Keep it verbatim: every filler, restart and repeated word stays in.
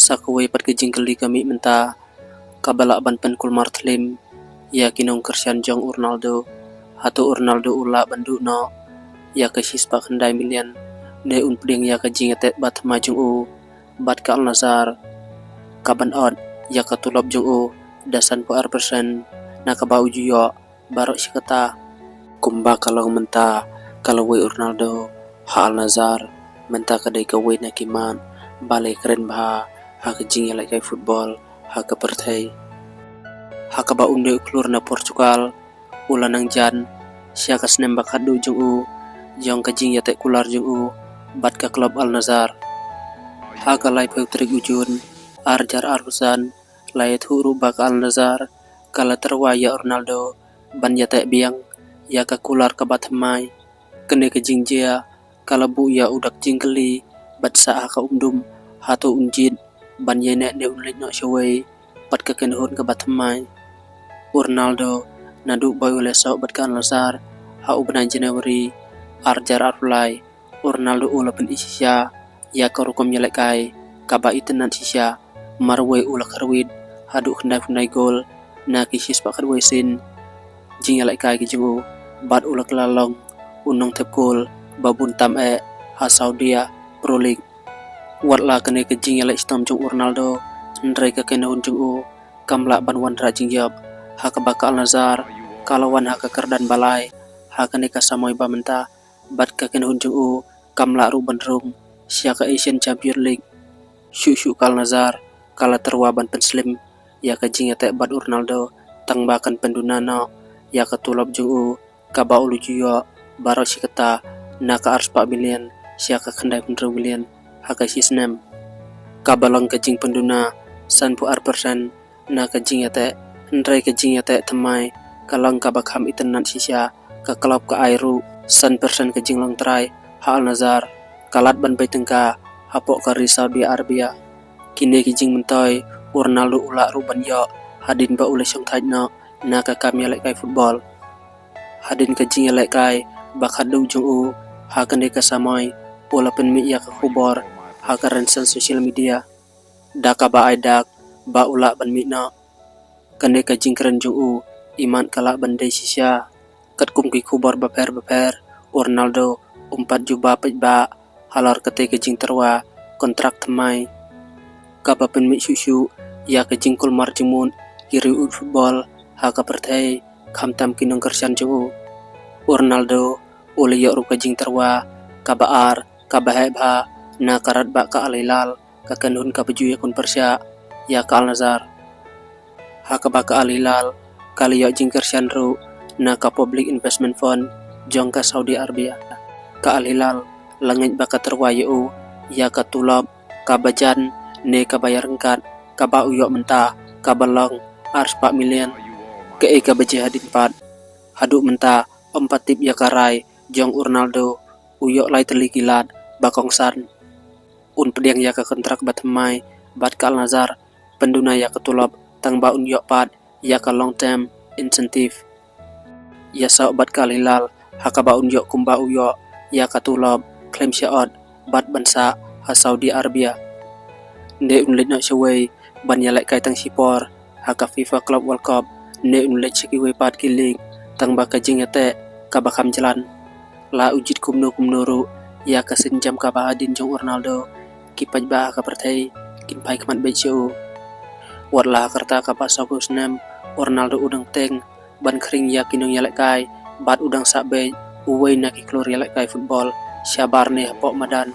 Sa kawei pat ka jingkylli ka mih mynta, kaba lah ban pynkulmar thlem ïa ki nongkyrshan jong u Ronaldo. Hato u Ronaldo u lah ban duh noh ïa ka shispah khyndai million, ne un pdiang ïa ka jingïateh ba thymmai jong u bad ka Al Nassr, kaban ot ïa ka tulop jong u da sanphew ar percent na kaba u ju ïoh baroh shi katta. Kumba ka long mynta, ka lawei u Ronaldo ha Al Nassr mynta ka dei kawei na ki mat ba la kren bha ha ka jingïalehkai football ha ka pyrthei. Ha kaba une u khlur na Portugal u la nang jan sha ka snem ba khatduh jong u, jong ka jingïateh kular jong u bad ka klub Al Nassr. Ha ka laiphew tarik u Jun, ar hajar arphew san, la ïathuh ruh ba ka Al Nassr ka la tyrwa ïa u Ronaldo ban ïateh biang ïa ka kular kaba thymmai. Kane ka jingjia ka la buh ïa u da ka jingkylli bad sah ha ka umdum, hato un jied ban ïaineh ne un leit noh shawei bad ka kynhun kaba thymmai. U Ronaldo naduh ba u la ïasoh bad ka Al Nassr ha u bnai January ar hajar arphew lai, u Ronaldo u la pyni shisha ïa ka rukom ïalehkai kaba itynnad shisha. Marwei u la kyrwit haduh khyndai phew khyndai gol na ki shispah khatwei sien jingïalehkai ki jong u, bad u la kylla long u nongthep gol ba bun tam eh ha Saudi Pro League. Wat la kane ka jingïaleh shitom jong u Ronaldo, hynrei ka kynhun jong u kam lah ban wanrah jingïap, ha kaba ka Al Nassr ka la wan ha ka kyrdan ba lai ha kane ka samoi ba mynta, bad ka kynhun jong u kam lah ruh ban rung sha ka Asian Champions League. Shuh shuh ka Al Nassr ka la tyrwa ban pynslem ïa ka jingïateh bad u Ronaldo, tang ba kan pynduna noh ïa ka tulop jong u kaba u la ju ïoh baroh shi katta, na ka arspah million sha ka khyndai phew hynriew million ha ka shi snem, kaba long ka jingpynduna sanphew ar percent na ka jingïateh. Hynrei ka jingïateh thymmai ka long kaba kham itynnad shisha. Ka klub ka ai ruh san percent ka jinglong trai ha Al Nassr, ka lad ban bei tyngka hapoh ka ri Saudi Arabia. Kine ki jingmyntoi u Ronaldo u lah ruh ban ïoh hadien ba u la shongthait noh na ka kam ïalehkai football. Hadien ka jingïalehkai ba khatduh jong u ha kane ka samoi, u la pynmih ïa ka khubor ha ka rynsan social media da kaba ai dak ba u lah ban mih noh. Kane ka jingkren jong u imat ka lah ban dei shisha. Katkum ki khubor bapher bapher, u Ronaldo um pat ju ba paidbah halor kata ka jingtyrwa kontrak thymmai, kaba pynmih shuh shuh ïa ka jingkulmar jingmut ki riewut football ha ka pyrthei, khamtam ki nongkyrshan jong u. U Ronaldo u la ïoh ruh ka jingtyrwa kaba ar kaba heh bha na ka radbah ka Al Hilal, ka kynhun kaba ju ïakun pyrshah ïa ka Al Nassr. Ha kaba ka Al Hilal ka la ïoh jingkyrshan ruh na ka Public Investment Fund jong ka Saudi Arabia. Ka Al Hilal la ngeit ba ka tyrwa ïa u ïa ka tulop kaba jan ne kaba ïaryngkat kaba u ïoh mynta, kaba long arspah million. Kaei kaba jia hadien pat? Haduh mynta ym pat tip ïa ka rai jong u Ronaldo. U ïoh lai tylli ki lad ba kongsan un pdiang ïa ka kontrak ba thymmai bad ka Al Nassr, pynduna ïa ka tulop, tang ba un ïoh pat ïa ka long term incentive. Ïasoh bad ka Al Hilal ha kaba un ïoh kumba u ïoh ïa ka tulop khlem shah ot bad ban sah ha Saudi Arabia. Ne un leit noh shawei ban ïalehkai tang shipor ha ka FIFA Club World Cup, ne un leit sha kiwei pat ki league, tang ba ka jingïateh kaba kham jlan. La u jied kumno kumno ruh ïa ka sienjam kaba hadien jong u Ronaldo, ki paidbah ha ka pyrthei kin phai khmat beit sha u. Wat la ha ka rta kaba sawphew snem, u Ronaldo u dang teng ban khring ïa ki nongïalehkai bad u dang sah beit uwei na ki khlur ïalehkai football shabar ne hapoh madan.